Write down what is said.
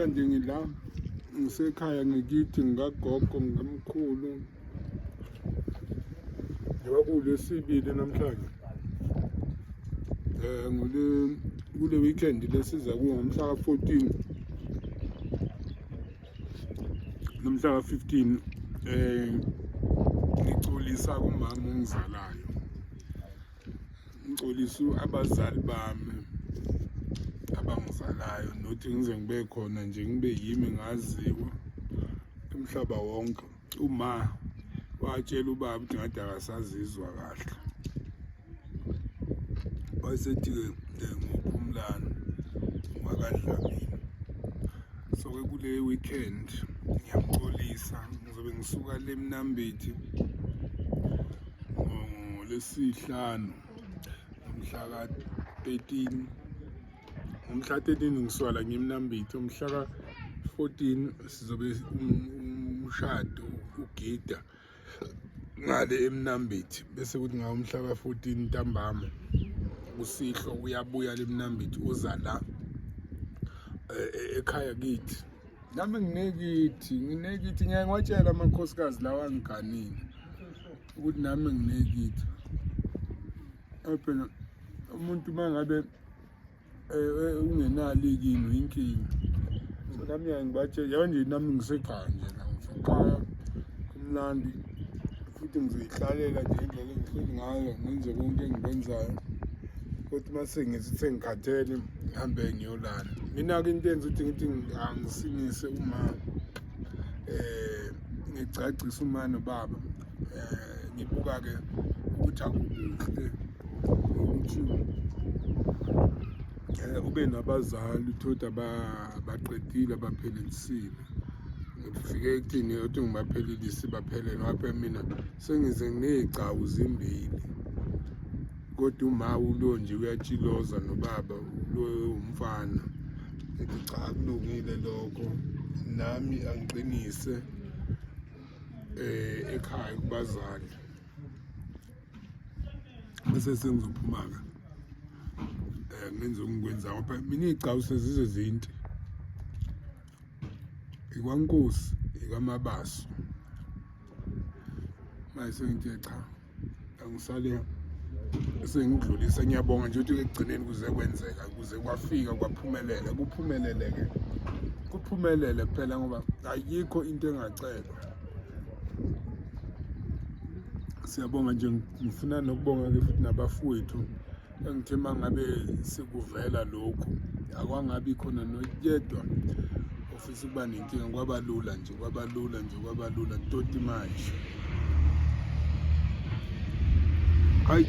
Namhlanje ngila ngisekhaya ngikithi ngikagogo ngikamkhulu. Njengoba kulesibili namhlanje. Ngule kule weekend lesiza kuyo ngomhla ka-14 nomhla ka-15 ngicolisa kumama ongizalayo. Ngicolisa abazali bami abangizalayo nothi ngize ngibe khona nje ngibe yimi ngaziwa umhlaba wonke. Uma watshela ubaba ukuthi ngathi akasazizwa kahle, wayesethi-ke nguPhumlani wakaDlamini. So-ke kule weekend ngiyamxolisa, ngizobe ngisuka le Mnambithi ngolwesihlanu ngomhla ka-13. Ngomhla 13 ngisuka la ngiyeMnambithi, umhla ka-14 sizobe umshado ugida ngale eMnambithi, bese kuthi ngawo umhla ka-14 ntambama usihlo uyabuya le Mnambithi uza la ekhaya kithi. Nami nginekithi, nginekithi, ngiyaye ngiwatshela amakhosikazi lawa angiganile ukuthi nami nginekithi. Phela umuntu uma ngabe ungenalo ikini uyinkinga. So nami ngiyaye ngibatshele, yabo nje nami ngisekhaya nje la, ngisekhaya kumnandi futhi ngizoyihlalela nje indlela engihleli ngayo, ngenze konke engikwenzayo. Kodwa uma sengithi sengikhathele ngihambe ngiyolala. Mina-ke into enza ukuthi ngithi angisinise uma ngigcagcise uma nobaba, ngibuka-ke ukuthi akukuhle ukuthi ube nabazali uthole ukuthi abaqedile abaphelelisile. Ngifike ekuthini ukuthi ngibaphelelise baphelele, ngoba phela mina sengize nginey'gcawu zimbili. Kodwa uma ulo nje uyatshiloza nobaba lo umfana. Ngithi cha, akulungile lokho, nami angiqinise ekhaya kubazali. Bese sengizophuma-ke ngenze okungikwenzayo ngoba mina iy'gcawu sezize zinti. IkwaNkosi, ikwaMabaso. Manje sengithi cha, angisale sengidlulisa. Ngiyabonga nje ukuthi ekugcineni kuze kwenzeka, kuze kwafika kwaphumelela. Kuphumelele-ke, kuphumelele kuphela ngoba ayikho into engacelwa. Siyabonga nje, ngifuna nokubonga-ke futhi nabafowethu engithe uma ngabe sekuvela lokhu akwangabi khona noyedwa ofisa ukuba nenkinga. Kwaba lula nje, kwaba lula nje, kwaba lula toti manje. Hayi.